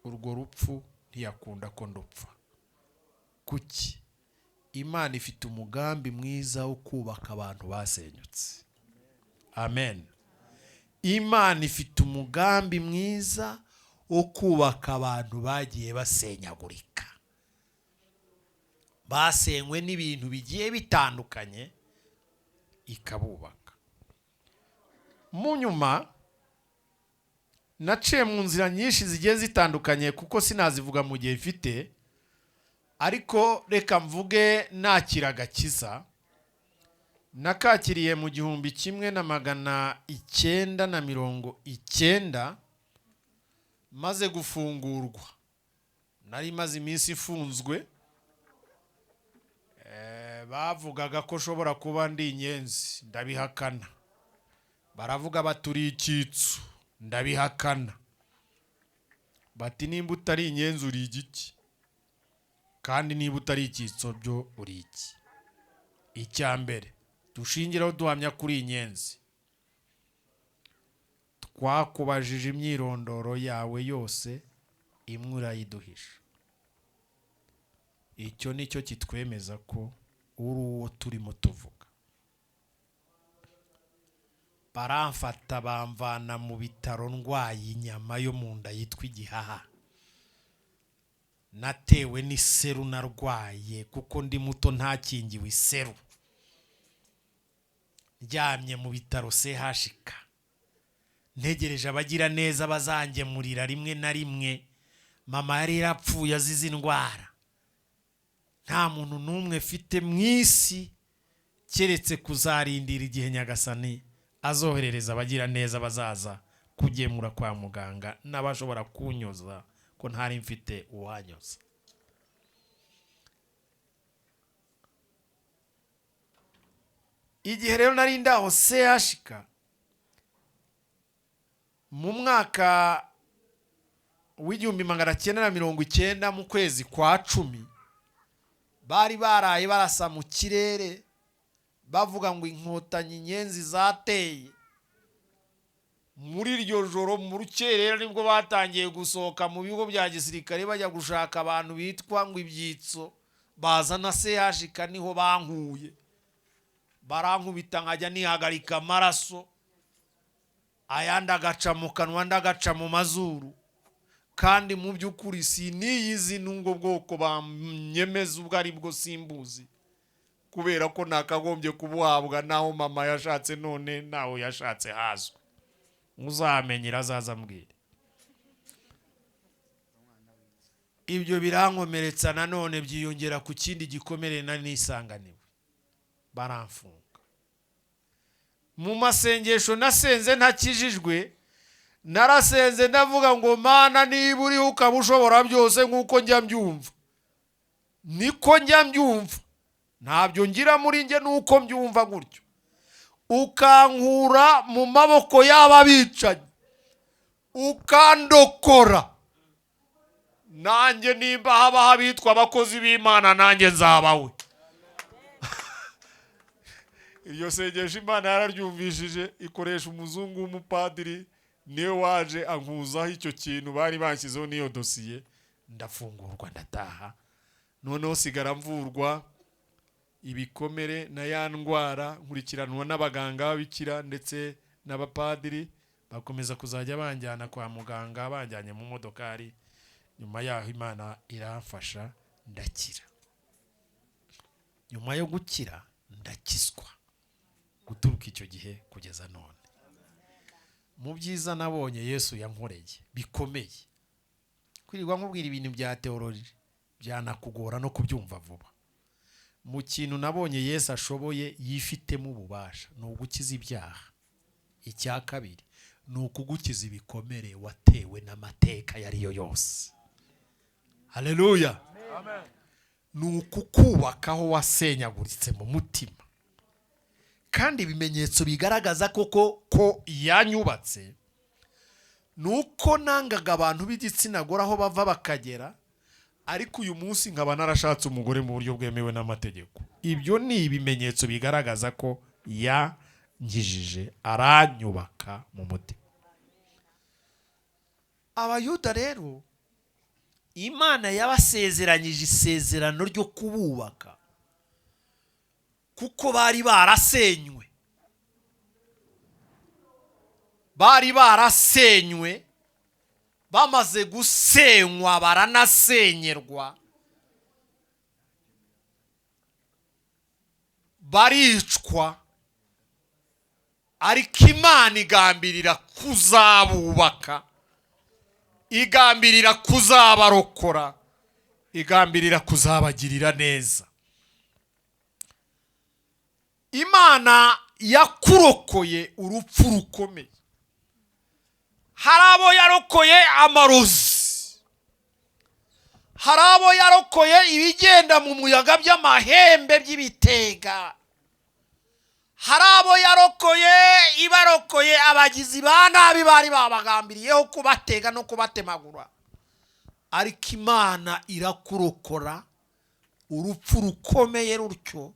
S2: urwo rupfu ntiyakunda ko ndupfa. Kuki? Imana ifite umugambi mwiza wo kubaka abantu basenyutse. Amen. Imana ifite umugambi mwiza wo kubaka abantu bagiye basenyagurika, basenywe n'ibintu bigiye bitandukanye, ikabubaka. Mu nyuma naciye mu nzira nyinshi zigiye zitandukanye, kuko sinazivuga mu gihe mfite, ariko reka mvuge nakira agakiza. Nakakiriye mu 1990, maze gufungurwa. Nari maze iminsi ifunzwe. Bavugaga ko nshobora kuba ndi inyenzi, ndabihakana. Baravuga baturi icyitso, ndabihakana. Bati nimba utari inyenzi uri igiki? Kandi niba utari icyitso byo uri iki? Icya mbere dushingiraho duhamya kuri inyenzi, twakubajije imyirondoro yawe yose, imwe urayiduhisha. Icyo nicyo kitwemeza ko uri uwo turimo tuvuga. Baramfata bamvana mu bitaro ndwaye inyama yo mu nda yitwa igihaha, natewe n'iseru narwaye kuko ndi muto ntakingiwe iseru, ndyamye mu bitaro CHK, ntegereje abagira neza bazangemurira rimwe na rimwe. Mama yari yarapfuye azize indwara, nta muntu n'umwe mfite mu isi keretse kuzarindira igihe Nyagasani azoherereza abagira neza bazaza kugemura kwa muganga n'abashobora kunyoza, ko ntari mfite uwanyoza. Igihe rero nari ndaho CHK mu mwaka w'1990 mu kwezi kwa 10, bari baraye barasa mu kirere bavuga ngo inkotanyi inyenzi zateye. Muri iryo joro mu rukerera nibwo batangiye gusohoka mu bigo bya gisirikare bajya gushaka abantu bitwa ngo ibyitso, bazana CHK, niho bankuye, barankubita nkajya nihagarika amaraso, ayandi agaca mu kanwa andi agaca mu mazuru. Kandi mu by'ukuri siniyizi n'ubwo bwoko banyemeza ubwo ari bwo simbuzi, kubera ko nakagombye kubuhabwa naho mama yashatse, none naho yashatse hazwi. Uzamenyera azaza ambwire. Ibyo birankomeretsa nanone, byiyongera ku kindi gikomere nari nisanganiwe, baramfunga. Mu masengesho nasenze ntakijijwe, narasenze ndavuga ngo Mana niba uriho ukaba ushobora byose nk'uko njya mbyumva, niko njya mbyumva, ntabyo ngira muri njye nuko mbyumva gutyo, ukankura mu maboko y'aba bicanyi, ukandokora, nanjye nimba habaho abitwa abakozi b'Imana nanjye nzabawe. Iryo sengesho Imana yararyumvishije, ikoresha umuzungu w'umupadiri, niwe waje ankuzaho icyo kintu bari banshyizeho n'iyo dosiye, ndafungurwa ndataha. Noneho sigara mvurwa Ibikomere na ya ndwara, nkurikiranwa n'abaganga b'ababikira ndetse n'abapadiri, bakomeza kuzajya banjyana kwa muganga, banjyanye mu modokari. Nyuma yaho Imana iramfasha ndakira. Nyuma yo gukira ndakizwa. Guturuka icyo gihe kugeza none, mu byiza nabonye Yesu yankoreye bikomeye, kwirirwa nkubwira ibintu bya théologie byanakugora no kubyumva vuba. Mu kintu nabonye Yesu ashoboye, yifitemo ububasha, ni ugukiza ibyaha. Icya kabiri ni ukugukiza ibikomere watewe n'amateka ayo ari yo yose. Haleluya! Ni ukukubaka aho wasenyaguritse mu mutima. Kandi ibimenyetso bigaragaza koko ko yanyubatse ni uko nangaga abantu b'igitsina gore aho bava bakagera, ariko uyu munsi nkaba narashatse umugore mu buryo bwemewe n'amategeko. Ibyo ni ibimenyetso bigaragaza ko yankijije, aranyubaka mu mutima. Abayuda rero, Imana yabasezeranyije isezerano ryo kububaka kuko bari barasenywe, bari barasenywe. Bamaze gusenywa baranasenyerwa, baricwa, ariko Imana igambirira kuzabubaka, igambirira kuzabarokora, igambirira kuzabagirira neza. Imana yakurokoye urupfu rukomeye. Hari abo yarokoye amarozi, hari abo yarokoye ibigenda mu muyaga by'amahembe by'ibitega, hari abo yarokoye, ibarokoye abagizi ba nabi bari babagambiriyeho kubatega no kubatemagura. Ariko Imana irakurokora urupfu rukomeye rutyo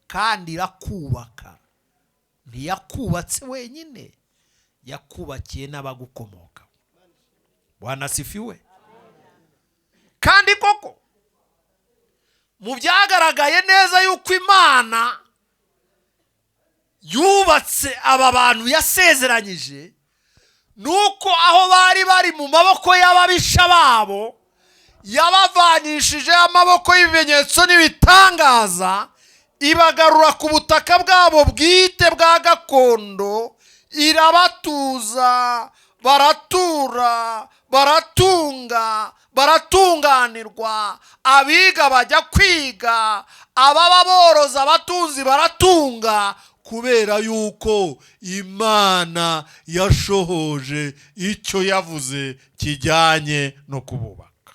S2: kandi irakubaka. Ntiyakubatse wenyine, yakubakiye n'abagukomoka. Bwana asifiwe! Kandi koko mu byagaragaye neza yuko Imana yubatse aba bantu yasezeranyije, ni uko aho bari bari mu maboko y'ababisha babo, yabavanishije amaboko y'ibimenyetso n'ibitangaza, ibagarura ku butaka bwabo bwite bwa gakondo, irabatuza, baratura, baratunga, baratunganirwa. Abiga bajya kwiga, ababa boroza, abatunzi baratunga, kubera yuko Imana yashohoje icyo yavuze kijyanye no kububaka.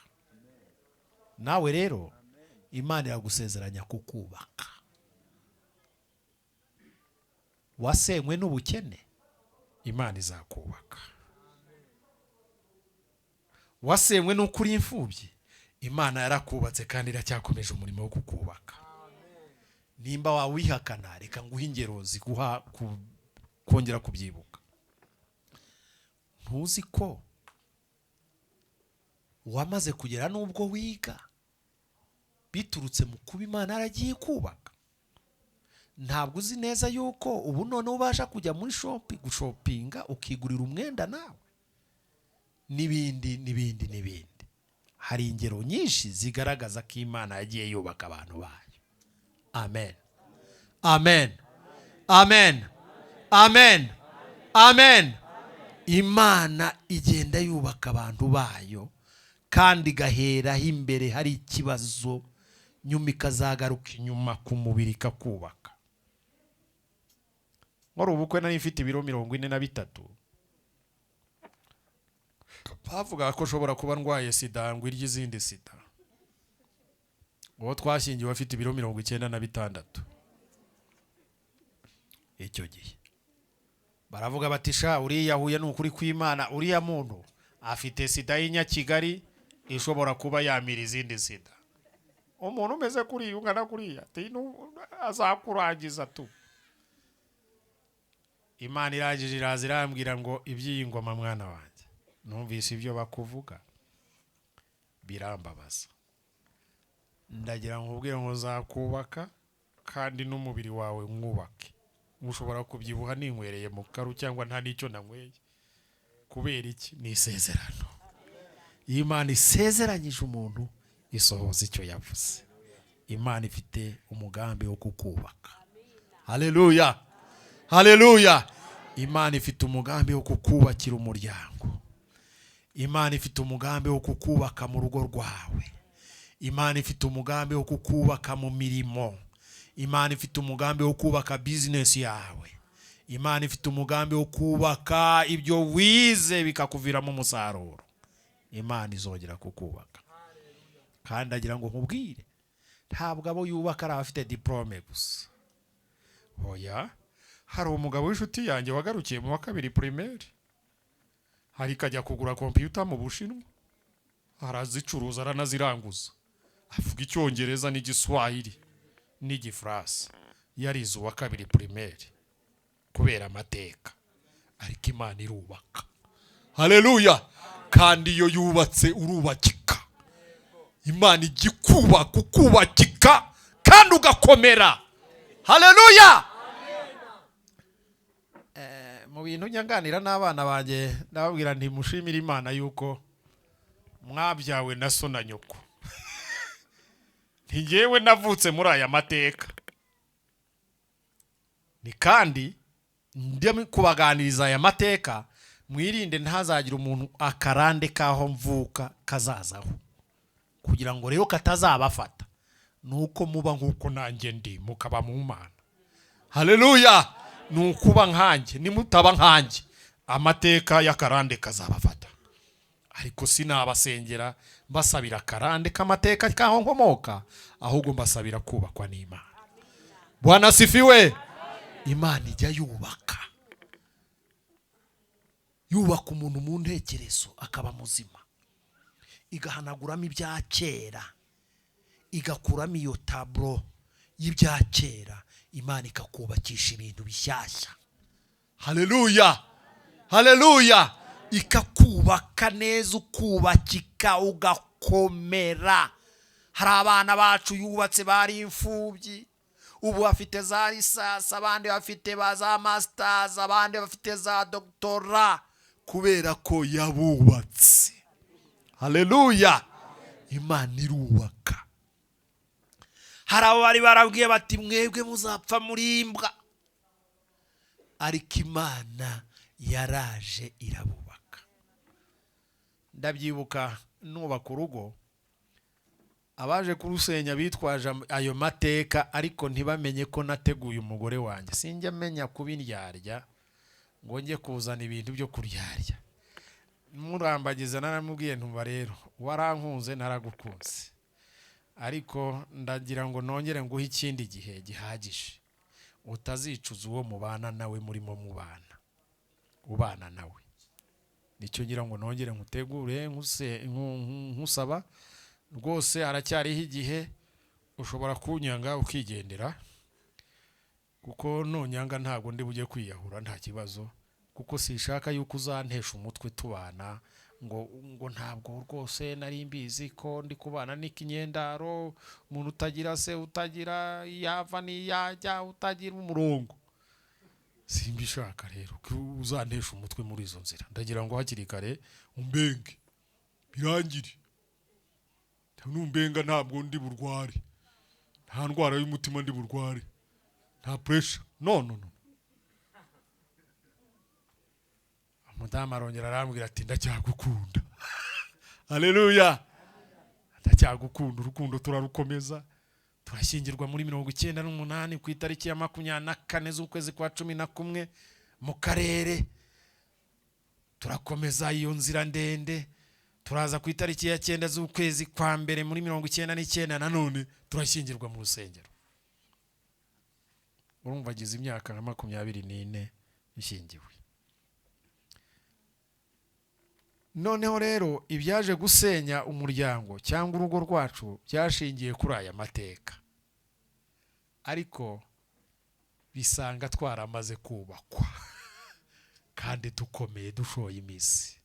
S2: Nawe rero Imana iragusezeranya kukubaka. Wasenywe n'ubukene, Imana izakubaka. Wasenywe n'uko uri imfubyi, Imana yarakubatse kandi iracyakomeje umurimo wo kukubaka. Nimba wawihakana, reka nguhe ingero ziguha kongera kubyibuka. Ntuzi ko wamaze kugera n'ubwo wiga biturutse mu kuba Imana yaragiye kubaka? Ntabwo uzi neza yuko ubu noneho ubasha kujya muri shop gushopinga, ukigurira umwenda nawe, n'ibindi n'ibindi n'ibindi? Hari ingero nyinshi zigaragaza ko Imana yagiye yubaka abantu bayo. Amen, amen, amen, amen, amen. Imana igenda yubaka abantu bayo kandi igaheraho imbere hari ikibazo, nyuma ikazagaruka inyuma ku mubiri ikakubaka. Nkora ubukwe nari mfite ibiro 43. Bavugaga ko ushobora kuba ndwaye sida ngo irye izindi sida. Uwo twashyingiwe afite ibiro 96 icyo gihe. Baravuga bati: "Sha, uriya huye ni ukuri kw'Imana, uriya muntu afite sida y'inyakigali ishobora kuba yamira izindi sida. Umuntu umeze kuriya, ungana kuriya, ati, azakurangiza tu." Imana irangije iraza irambwira ngo: "Iby'iyi ngoma, mwana wanjye, numvise ibyo bakuvuga birambabaza. Ndagira ngo ubwire ngo nzakubaka."
S1: Kandi n'umubiri wawe mwubake. Ushobora kubyibuha ninywereye mu karu cyangwa nta n'icyo nanyweye. Kubera iki? Ni isezerano. Iyo Imana isezeranyije umuntu, isohoza icyo yavuze. Imana ifite umugambi wo kukubaka. Haleluya, haleluya! Imana ifite umugambi wo kukubakira umuryango. Imana ifite umugambi wo kukubaka mu rugo rwawe. Imana ifite umugambi wo kukubaka mu mirimo. Imana ifite umugambi wo kubaka bizinesi yawe. Imana ifite umugambi wo kubaka ibyo wize bikakuviramo umusaruro. Imana izongera kukubaka. Kandi agira ngo nkubwire, ntabwo abo yubaka ari abafite diporome gusa, oya. Hari umugabo w'inshuti yanjye wagarukiye mu wa kabiri primaire, hari kajya kugura kompiyuta mu Bushinwa, arazicuruza, aranaziranguza. Avuga Icyongereza n'Igiswahili n'Igifaransa. Yarize uwa kabiri primaire kubera amateka. Ariko Imana irubaka. Haleluya! Kandi iyo yubatse, urubakika. Imana ijya ikubaka, ukubakika kandi ugakomera. Haleluya! Mu bintu njya nganira n'abana banjye, ndababwira nti: "Mushimire Imana yuko mwabyawe na so na nyoko. Ntigewe navutse muri aya mateka." Ni kandi njya kubaganiriza aya mateka, mwirinde ntazagire umuntu akarande k'aho mvuka kazazaho. Kugira ngo rero katazabafata, ni uko muba nk'uko nanjye ndi, mukaba mu Mana. Haleluya! Ni ukuba nkanjye. Nimutaba nkanjye, amateka y'akarande kazabafata. Ariko sinabasengera mbasabira akarande k'amateka k'aho nkomoka, ahubwo mbasabira kubakwa n'Imana. Bwana asifiwe! Imana ijya yubaka, yubaka umuntu mu ntekerezo akaba muzima, igahanaguramo ibya kera, igakuramo iyo taburo y'ibya kera. Imana ikakubakisha ibintu bishyashya. Haleluya, haleluya! Ikakubaka neza, ukubakika, ugakomera. Hari abana bacu yubatse bari imfubyi, ubu bafite za licence, abandi bafite ba za masters, abandi bafite za doctorat, kubera ko yabubatse. Haleluya! Imana irubaka. Hari abo bari barabwiye bati: "Mwebwe muzapfa muri imbwa," ariko Imana yaraje irabubaka. Ndabyibuka nubaka urugo, abaje kurusenya bitwaje ayo mateka, ariko ntibamenye ko nateguye umugore wanjye. Sinjya menya kuba indyarya ngo njye kuzana ibintu byo kuryarya. Murambagiza, naramubwiye: "Ntumva rero, warankunze, naragukunze, ariko ndagira ngo nongere nguhe ikindi gihe gihagije utazicuza uwo mubana nawe, murimo mubana, ubana nawe. Nicyo ngira ngo nongere nkutegure, nkusaba rwose. Haracyariho igihe. Ushobora kunyanga ukigendera, kuko nunyanga ntabwo ndi bujye kwiyahura, nta kibazo, kuko sishaka yuko uzantesha umutwe tubana ngo ntabwo rwose nari mbizi ko ndi kubana n'ikinyendaro, umuntu utagira se, utagira iyava n'iyajya, utagira umurongo. Simbishaka rero ko uzantesha umutwe muri izo nzira. Ndagira ngo hakiri kare umbenge birangire. Numbenga ntabwo ndi burware, nta ndwara y'umutima ndi burware, nta pressure, no, no, no." Umudamu arongera arambwira ati: "Ndacyagukunda." Haleluya! "Ndacyagukunda." Urukundo turarukomeza, turashyingirwa muri 98 ku itariki ya 24 z'ukwezi kwa 11 mu karere. Turakomeza iyo nzira ndende, turaza ku itariki ya 9 z'ukwezi kwa mbere muri 99, nanone turashyingirwa mu rusengero. Urumva agize imyaka nka 24 nshyingiwe. Noneho rero ibyaje gusenya umuryango cyangwa urugo rwacu byashingiye kuri aya mateka, ariko bisanga twaramaze kubakwa kandi dukomeye, dushoye imizi.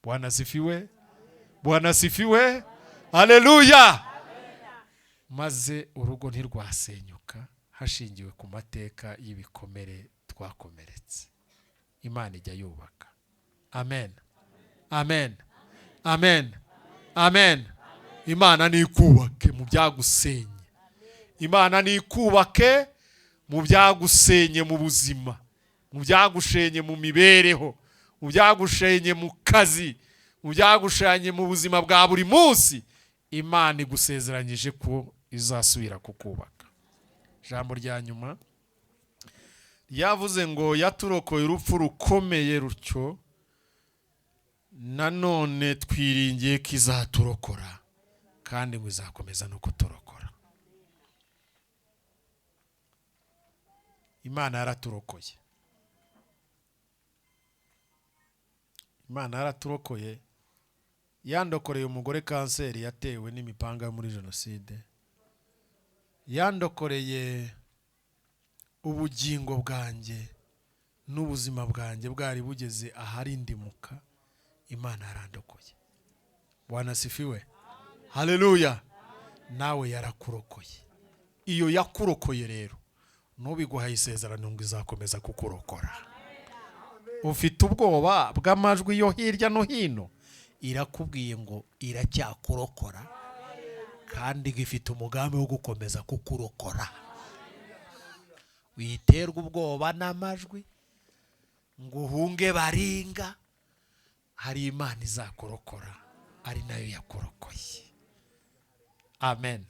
S1: Bwana asifiwe, Bwana asifiwe, haleluya! Maze urugo ntirwasenyuka. Hashingiwe ku mateka y'ibikomere twakomeretse, Imana ijya yubaka. Amen, amen, amen, amen. Imana nikubake mu byagusenye. Imana nikubake mu byagusenye mu buzima, mu byagushenye mu mibereho, mu byagushenye mu kazi, mu byagushenye mu buzima bwa buri munsi. Imana igusezeranyije ko izasubira kukubaka. Ijambo rya nyuma ryavuze ngo: "Yaturokoye urupfu rukomeye rutyo, nanone twiringiye ko izaturokora, kandi ngo izakomeza no kuturokora." Imana yaraturokoye. Imana yaraturokoye. Yandokoreye umugore kanseri yatewe n'imipanga yo muri jenoside. Yandokoreye ubugingo bwanjye n'ubuzima bwanjye bwari bugeze aharindimuka. Imana yarandokoye. Bwana asifiwe, haleluya. Nawe yarakurokoye. Iyo yakurokoye rero, ntubiguhaye isezerano ngo izakomeza kukurokora. Ufite ubwoba bw'amajwi yo hirya no hino, irakubwiye ngo iracyakurokora, kandi ifite umugambi wo gukomeza kukurokora. Witerwa ubwoba n'amajwi ngo uhunge baringa. Hari Imana izakurokora, ari nayo yakurokoye. Amen,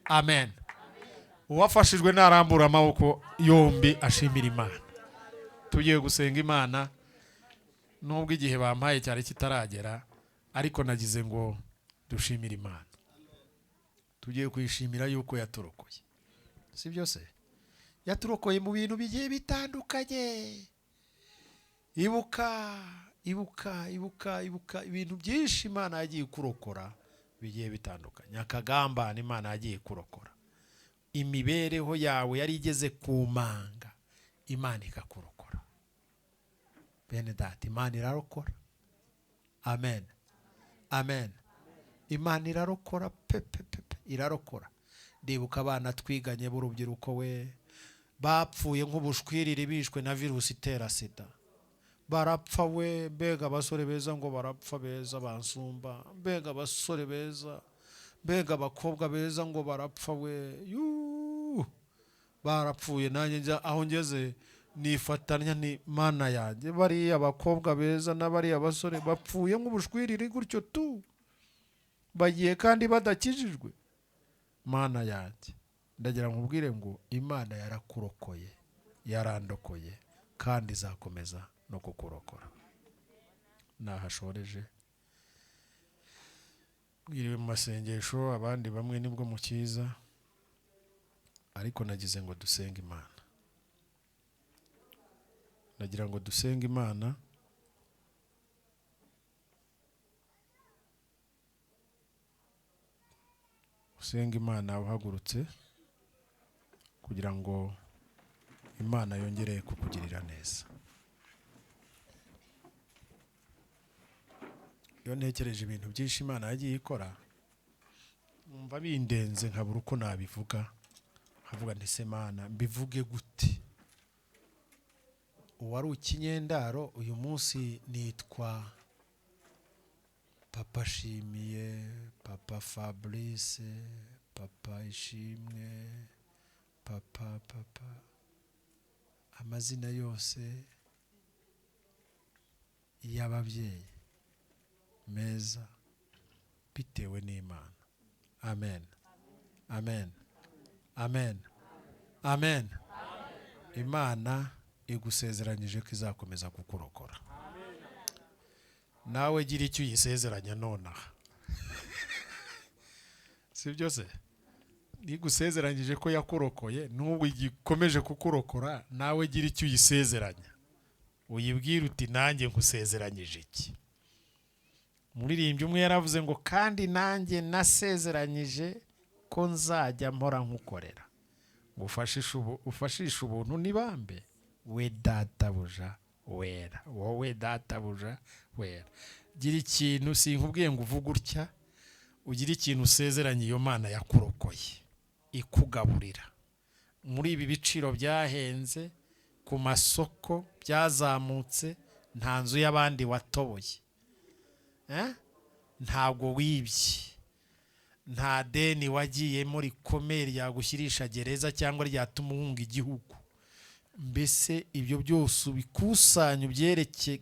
S1: amen. Uwafashijwe narambura amaboko yombi ashimira Imana. Tugiye gusenga Imana, nubwo igihe bampaye cyari kitaragera, ariko nagize ngo dushimire Imana. Tugiye kuyishimira yuko yaturokoye, si byose? Yaturokoye mu bintu bigiye bitandukanye. Ibuka, ibuka, ibuka, ibuka ibintu byinshi Imana yagiye kurokora bigiye bitandukanye. Akagambane Imana yagiye kurokora, imibereho yawe yari igeze ku manga, Imana ikakurokora. Bene data, Imana irarokora. Amen, amen. Imana irarokora pe pe pe pe, irarokora. Ndibuka abana twiganye b'urubyiruko we, bapfuye nk'ubushwiriri, bishwe na virusi itera sida, barapfa we. Mbega abasore beza ngo barapfa, beza bansumba! Mbega abasore beza, mbega abakobwa beza ngo barapfa we! Yuuu, barapfuye. Nanjye njya aho ngeze nifatanya ni Mana yanjye, bariya abakobwa beza n'abariya basore bapfuye nk'ubushwiriri gutyo tu, bagiye kandi badakijijwe. Mana yanjye, ndagira ngo nkubwire ngo Imana yarakurokoye, yarandokoye, kandi izakomeza no kukurokora. Nahashoreje. Mwiriwe mu masengesho, abandi bamwe nibwo mukiza, ariko nagize ngo dusenge Imana. Nagira ngo dusenge Imana. Usenge Imana uhagurutse, kugira ngo Imana yongere kukugirira neza. Iyo ntekereje ibintu byinshi Imana yagiye ikora, numva bindenze, nkabura uko nabivuga. Nkavuga nti: "Se Mana, mbivuge gute?" Uwari ikinyendaro uyu munsi nitwa Papa Shimiye, Papa Fabrice, Papa Ishimwe, Papa, Papa, amazina yose y'ababyeyi meza, bitewe n'Imana. Amen, amen, amen, amen. Imana igusezeranyije ko izakomeza kukurokora. Nawe gira icyo uyisezeranya nonaha, si byo se? Nigusezeranyije ko yakurokoye, n'ubwo igikomeje kukurokora, nawe gira icyo uyisezeranya, uyibwire uti: "Nanjye nkusezeranyije iki." Umuririmbyi umwe yaravuze ngo: "Kandi nanjye nasezeranyije ko nzajya mpora nkukorera, ngo ufashishe ubuntu n'ibambe we databuja wera, wowe databuja wera." Gira ikintu, sinkubwiye ngo uvuge utya, ugire ikintu usezeranye iyo Mana yakurokoye, ikugaburira. Muri ibi biciro byahenze ku masoko, byazamutse, nta nzu y'abandi watoboye. Eh? Ntabwo wibye, nta deni wagiyemo rikomeye ryagushyirisha gereza cyangwa ryatuma uhunga igihugu. Mbese ibyo byose ubikusanye, ubyereke,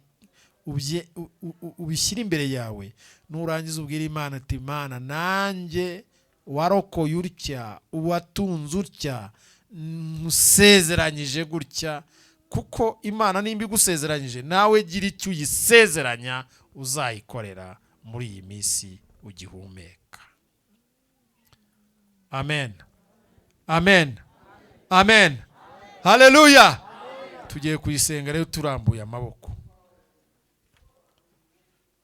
S1: ubishyire imbere yawe. Nurangiza ubwire Imana ati: "Imana, nanjye warokoye utya, uwatunze utya, nkusezeranyije gutya." Kuko Imana nimba igusezeranyije, nawe gira icyo uyisezeranya uzayikorera muri iyi minsi ugihumeka. Amen, amen, amen, haleluya. Tugiye kuyisenga rero turambuye amaboko.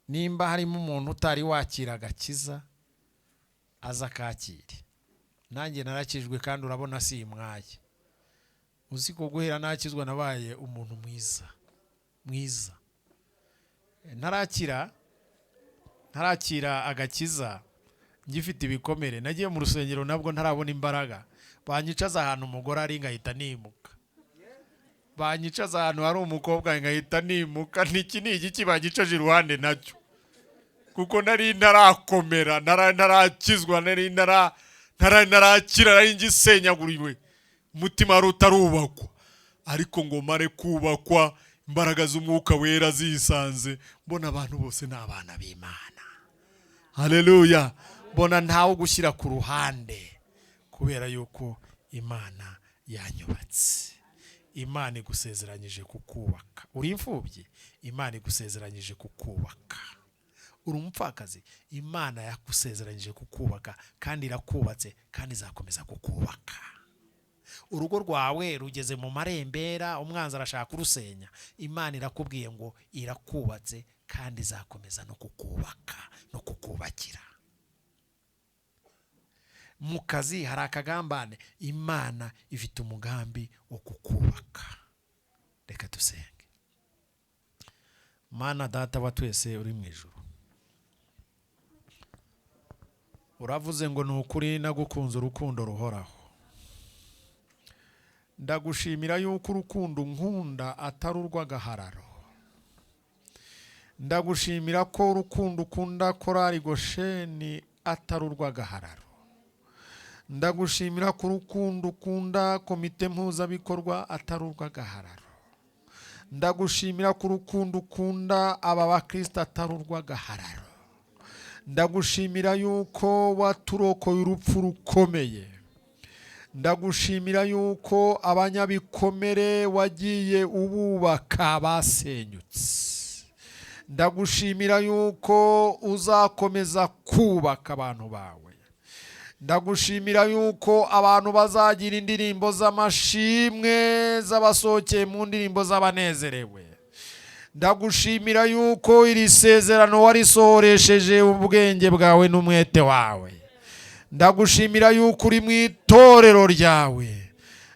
S1: Nimba harimo umuntu utari wakira agakiza, aza akakire. Nanjye narakijwe kandi urabona si imwaye. Uzi ko guhera nakizwa nabaye umuntu mwiza mwiza. Ntarakira agakiza, ngifite ibikomere, nagiye mu rusengero nabwo ntarabona imbaraga. Banyicaza ahantu umugore ari ngahita nimuka, banyicaza ahantu hari umukobwa ngahita nimuka. Niki ni igiki banyicaje iruhande nacyo? Kuko nari ntarakomera, ntarakizwa, nari ntarakira, nari ngisenyaguriwe, umutima wari utarubakwa. Ariko ngo mare kubakwa, imbaraga z'Umwuka Wera zisanze, mbona abantu bose ni abana b'Imana. Haleluya! Mbona ntawe gushyira ku ruhande kubera yuko Imana yanyubatse. Imana igusezeranyije kukubaka. Uri imfubyi, Imana igusezeranyije kukubaka. Uri umupfakazi, Imana yagusezeranyije kukubaka kandi irakubatse kandi izakomeza kukubaka. Urugo rwawe rugeze mu marembera, umwanzi arashaka kurusenya, Imana irakubwiye ngo irakubatse kandi izakomeza no kukubaka no kukubakira. Mu kazi hari akagambane, Imana ifite umugambi wo kukubaka. Reka dusenge. Mana Data wa twese uri mu ijuru, uravuze ngo: "Ni ukuri nagukunze urukundo ruhoraho." Ndagushimira yuko urukundo nkunda atari urw'agahararo. Ndagushimira ko urukundo ukunda Korari Gosheni atari urw'agahararo. Ndagushimira ko urukundo ukunda komite mpuzabikorwa atari urw'agahararo. Ndagushimira ko urukundo ukunda aba bakristo atari urw'agahararo. Ndagushimira yuko waturokoye urupfu rukomeye. Ndagushimira yuko abanyabikomere wagiye ububaka basenyutse. Ndagushimira yuko uzakomeza kubaka abantu bawe. Ndagushimira yuko abantu bazagira indirimbo z'amashimwe z'abasohokeye mu ndirimbo z'abanezerewe. Ndagushimira yuko iri sezerano warisohoresheje ubwenge bwawe n'umwete wawe. Ndagushimira yuko uri mu itorero ryawe.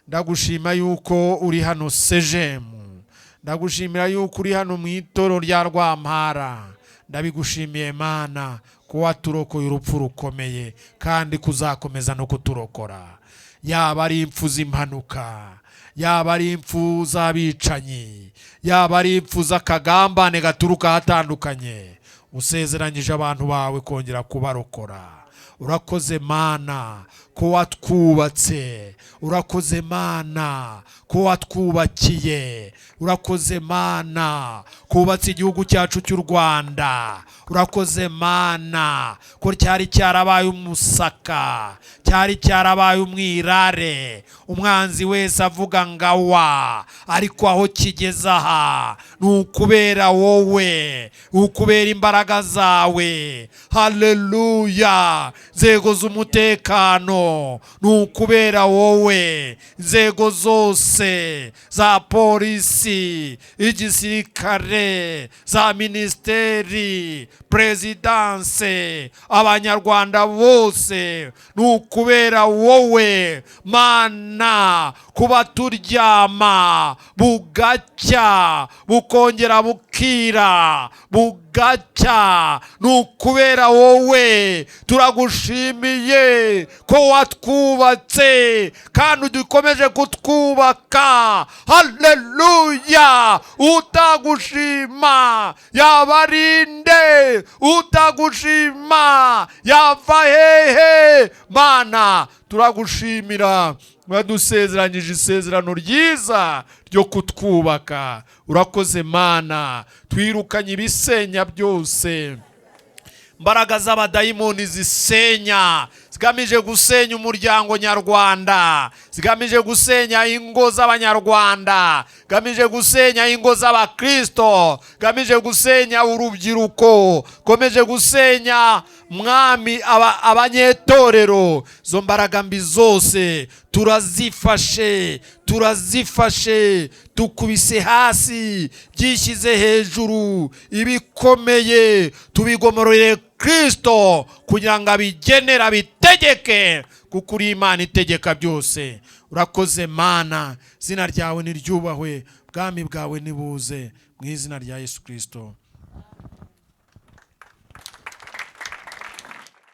S1: Ndagushima yuko uri hano sejemu. Ndagushimira yuko uri hano mu itorero rya Rwampara. Ndabigushimiye Mana, ko waturokoye urupfu rukomeye kandi kuzakomeza no kuturokora, yaba ari impfu z'impanuka, yaba ari impfu z'abicanyi, yaba ari impfu z'akagambane gaturuka ahatandukanye. Usezeranyije abantu bawe kongera kubarokora. Urakoze Mana ko watwubatse. Urakoze Mana ko watwubakiye. Urakoze Mana kubatse igihugu cyacu cy'u Rwanda. Urakoze Mana ko cyari cyarabaye umusaka, cyari cyarabaye umwirare, umwanzi wese avuga ngawa. Ariko aho kigeze aha ni ukubera wowe, ni ukubera imbaraga zawe. Haleluya! Inzego z'umutekano ni ukubera wowe, inzego zose za polisi, igisirikare, za minisiteri, perezidanse, abanyarwanda bose ni ukubera wowe Mana. Kuba turyama bugacya, bukongera bukira, bugacya, ni ukubera wowe. Turagushimira.
S2: Turagushimiye ko watwubatse kandi udukomeje kutwubaka. Haleluya! Utagushima yaba ari nde? Utagushima yava hehe? Mana, turagushimira, wadusezeranyije isezerano ryiza ryo kutwubaka. Urakoze Mana, twirukanye ibisenya byose, imbaraga z'abadayimoni zisenya, zigamije gusenya umuryango nyarwanda, zigamije gusenya ingo z'Abanyarwanda, zigamije gusenya ingo z'Abakristo, zigamije gusenya urubyiruko, komeje gusenya, Mwami, abanyetorero. Izo mbaraga mbi zose turazifashe, turazifashe, tukubise hasi, byishyize hejuru, ibikomeye tubigomororeye Kristo kugira ngo abigenere, abitegeke, kuko uri Imana itegeka byose. Urakoze Mana, izina ryawe niryubahwe, ubwami bwawe nibuze, mu izina rya Yesu Kristo.